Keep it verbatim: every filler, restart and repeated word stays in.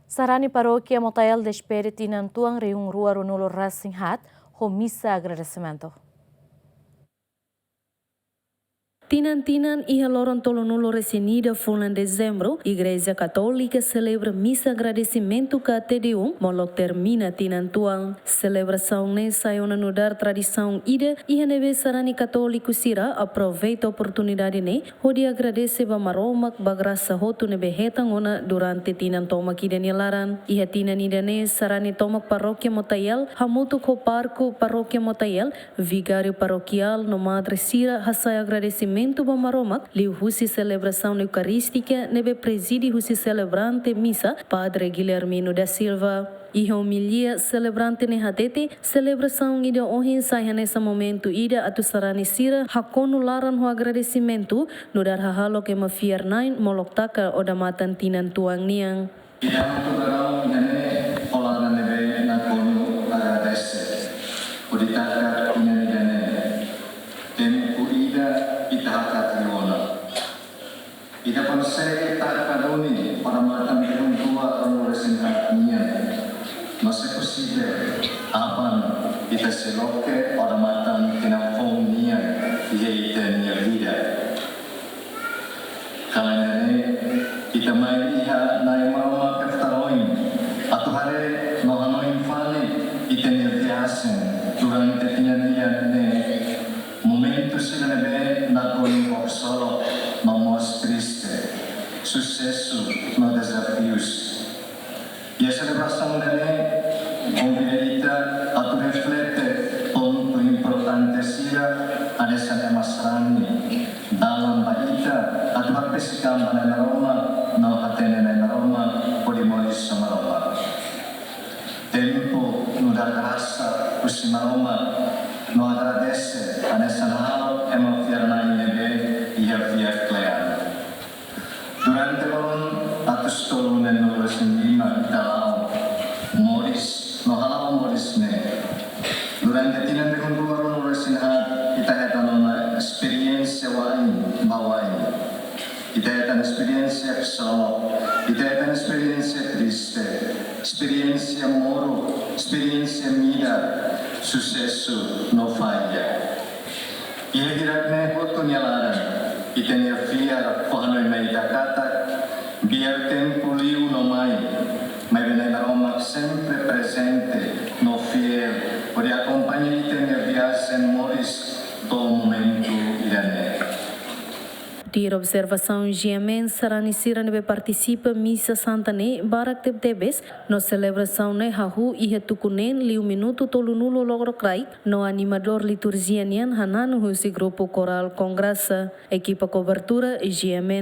Sarani Parókia Motael despede tinan tuan rihun rua ruanulu resin haat ho misa agradesimentu. Tinan-tinan iha loron tolunulu resin ida fulan Dezembru, Igreja Katólika selebra misa agradesimentu ka Te Deum, molok termina tinan tuan. Selebrasaun ne'e sai ona nu'udar tradisaun ida iha ne'ebé sarani katóliku sira aproveita oportunidade ne'e hodi agradese ba Maromak ba grasa hotu ne'ebé hetan ona durante tinan tomak ida nia laran. Iha tinan ida-ne'e sarani tomak Parókia Motael hamutuk ho pároku Parókia Motael, vigáriu parokiál no madre sira hasa'e agradesimentu ba Maromak liuhusi selebrasaun eukarístika ne'ebé prezide husi selebrante misa, Padre Guilhermino da Silva. Iha omilia, selebrante ne'e hatete, selebrasaun ida ohin sai hanesan momentu ida atu sarani sira hakonu laran ho agradesimentu, nu'udar hahalok ema fiar-na'in molok taka odamatan tinan tuan nian. Ida atu dadaun ida-ne'e ho laran ne'ebé nakonu agradese. Hodi taka tinan ida-ne'e, tempu ida ita hakat liu ona. Ita konsege taka duni odamatan rihun rua ruanulu resin haat nian. No se posivel, aban ita sei loke odamatan tinan foun nian iha ita-nia vida. Kala ida-ne'e, ita mai iha Na'i Maromak keftaroin atu haree no hanoin fali ita-nia viajen durante tinan ida-ne'e. Momentu sira ne'ebé nakonu ksolok no mós triste, susesu no dezafius. Iha selebrasaun ida-ne'e, konvida ita atu reflete pontu importante sira hanesan ema sarani, dalan ba ita atu hakbesik an ba Na'i Maromak no hatene Na'i Maromak hodi moris ho Maromak. Tempu nu'udar grasa husi Maromak no agradese hanesan halo ema fiar-na'in ne'ebé iha fiar kle'an. Durante loron atus tolu neenulu resin lima ita la'o moris no hala'o moris ne'e. Durante tinan rihun rua ruanulu resin haat ita hetan ona esperiénsia wa'in ba wa'in. Ita hetan esperiénsia ksolok, ita hetan esperiénsia triste, esperiénsia moru, esperiénsia midar, susesu no falla. Iha hirak ne'e hotu nia laran, ita-nia fiar fó hanoin mai ita katak, biar tempu liu no mai, maibé Na'i Maromak sempre prezente no fiél, hodi akompaña ita-nia viajen moris to'o momentu ida-ne'e. Tuir observasaun G M N, sarani sira ne'ebé partisipa misa santa ne'e barak tebetebes, no selebrasaun ne'e hahú iha tuku neen liu minutu tolunulu lokraik, no animadór liturjia nian hananu husi grupu korál Kongrasa. Ekipa kobertura G M N.